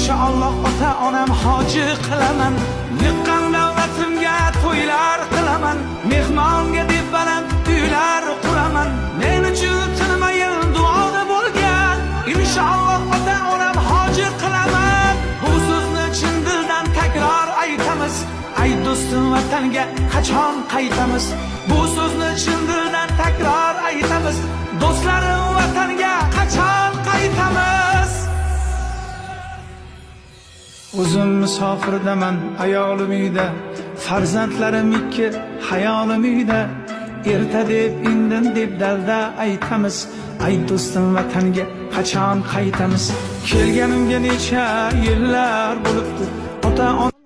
Inshaalloh ota onam hoji qilaman. Yiqqan davlatimga to'ylar qilaman. Mehmonga deb baland uylar quraman. Men uchun tinmayin duoda bo'lgan. Inshaalloh ota onam hoji qilaman. Bu so'zni chin dildan takror aytamiz. Ay do'stim, vatanga qachon qaytamiz? Bu so'zni chin dildan takror aytamiz. Do'stlarim, vatanga qachon qaytamiz? O'zim musofirdaman, ayolim uyda, farzandlarim ikki, hayolim uyda. Erta deb, indin deb dalda aytamiz. Ay do'stim, vatanga qachon qaytamiz? Kelganimga necha yillar bo'libdi. Ota ona